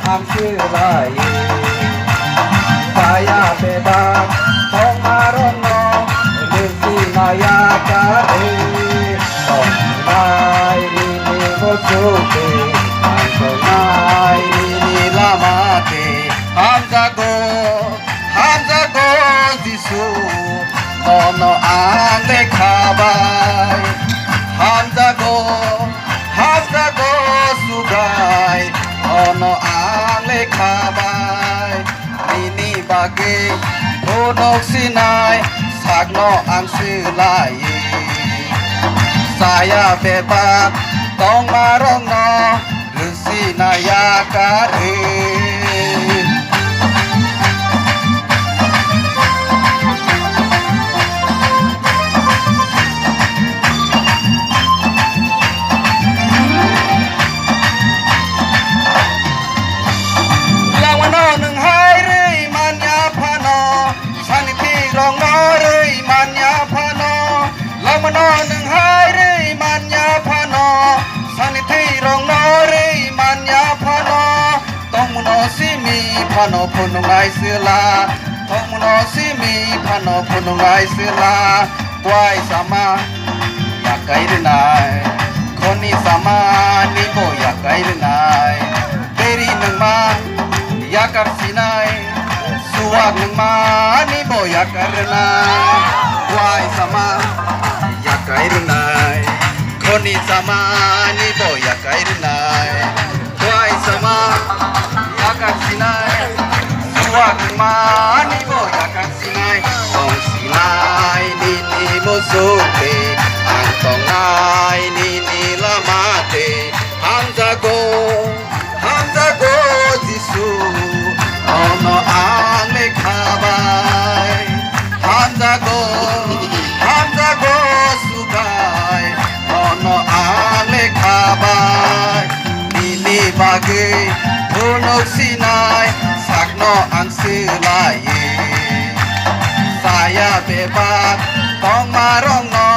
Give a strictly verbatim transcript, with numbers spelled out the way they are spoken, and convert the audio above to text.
Ang selaio, saya bebak tongmarokno lwsina yakarwi. Tongnai nini muchungtwi, ang tongnai nini lamati. Hamjago, hamjago Jisu, nono ang lekha bai. Hamjago, hamjago Sugai, nono ang lekha bai. Nini bagwi phunuk sinai sakno ang swlaiwi. Saya bebak tongmarokno lwsina yakarwi. Lamano nwng hai rwi manya phano, sani thwi rokno rwi manya phano. Lamano nwng hai rwi manya phano, sani thwi rokno rwi manya phano. Tongmano simi phano phunuknai swla, tongmano simi phano phunuknai swla. Buai sama yakai rwnai, khoni sama nibo yakai rwnai. Beri nwngma yakar sinai, suwak nwngma nibo yakar rwnai. Buai sama yakai rwnai, khoni sama nibo yakai rwnai. Buai sama yakar sinai, suwak nwngma nibo yakar sinai. Tong sinai nini muchungtwi, ang tongnai nini lamati. Hamjago, hamjago Jisu, nono ang lekha bai. Hamjago, hamjago Sugai, nono ang lekha bai. Nini bagwi phunuk sinai sakno ang swlaiwi. Saya bebak tongmarokno